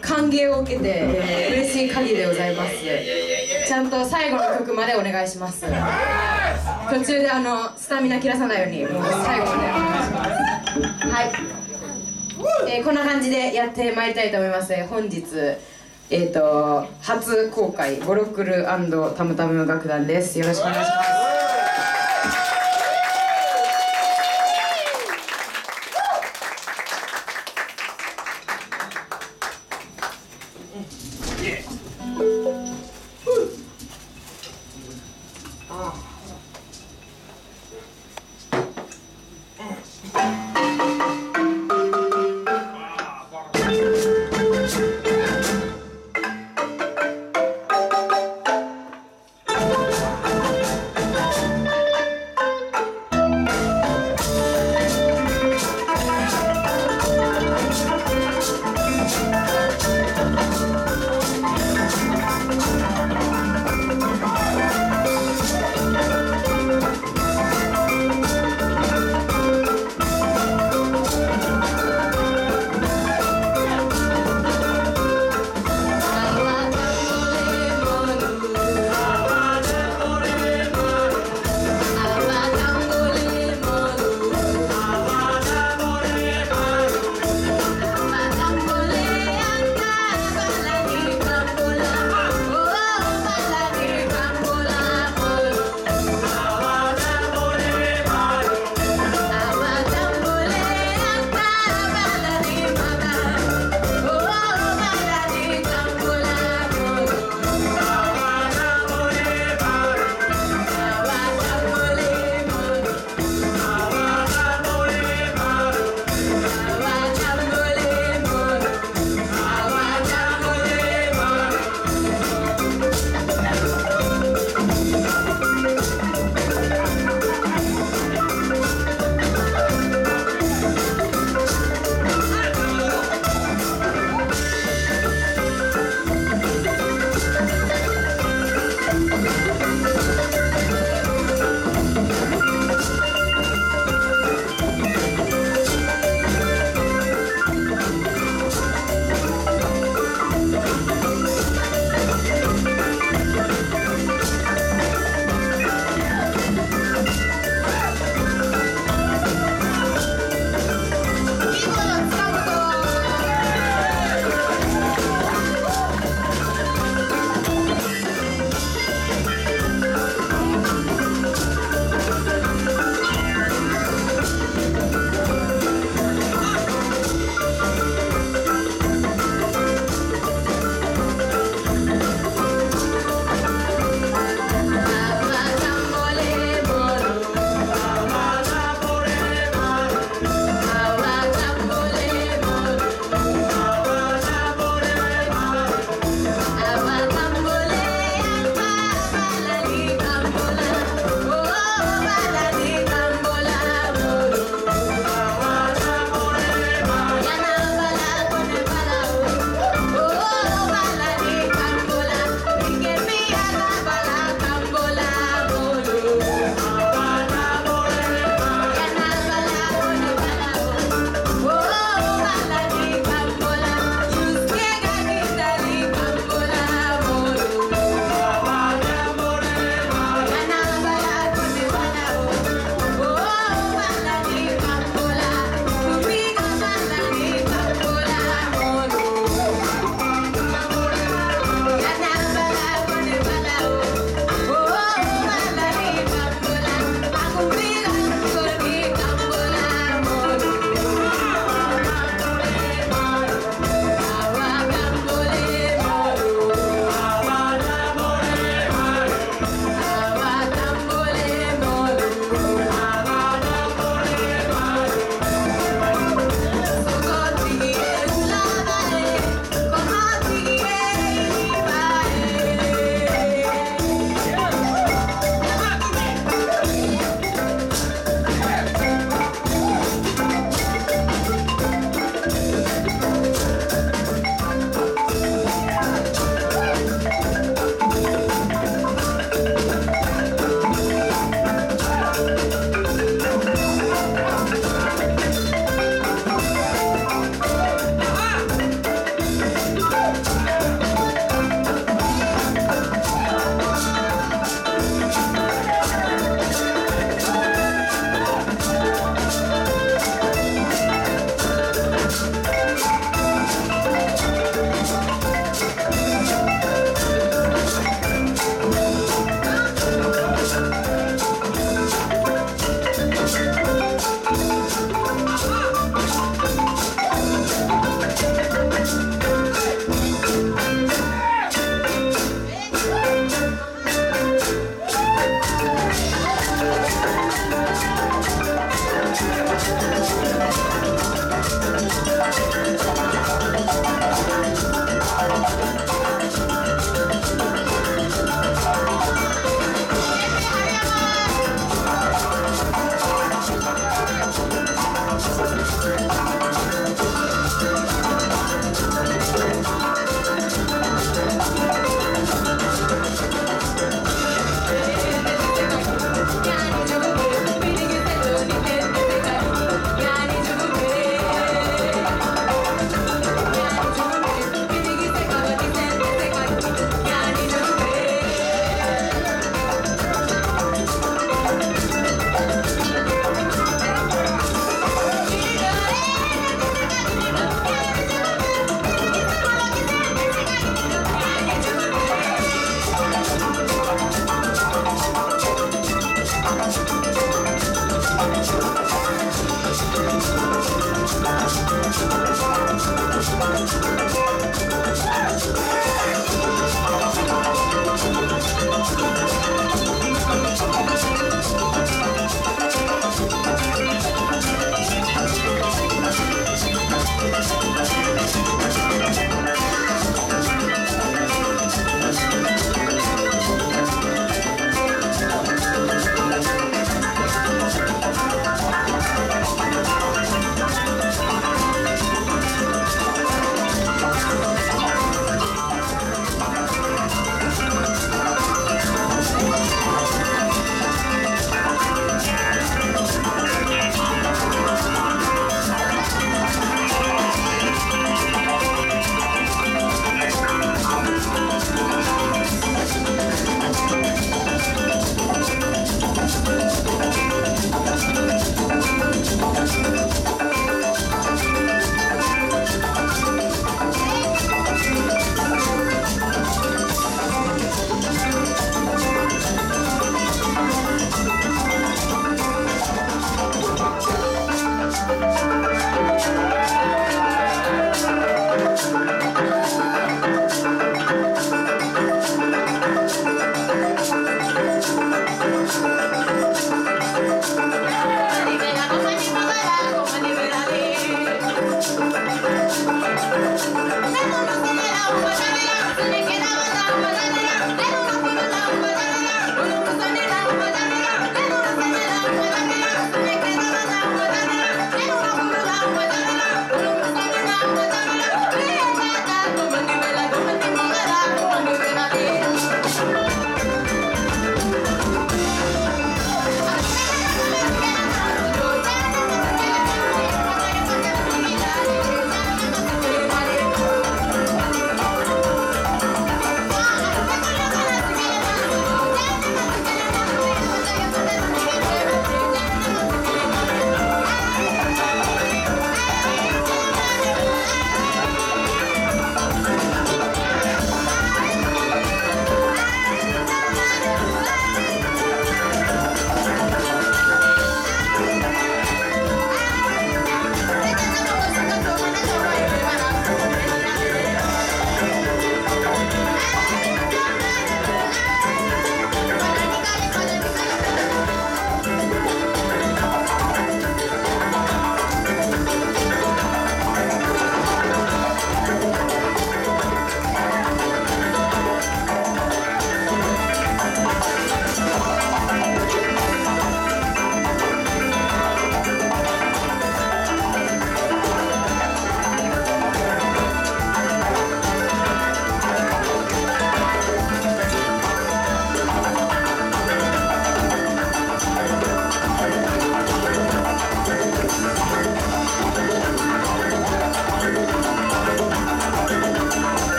歓迎を受けて、嬉しい限りでございます。ちゃんと最後の曲までお願いします。途中でスタミナ切らさないように、もう最後までお願いします。はい、こんな感じでやってまいりたいと思います。本日、初公開ボロクル&タムタム楽団です。よろしくお願いします。Thank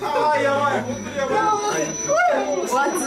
ああ、やばい、本当にやばい。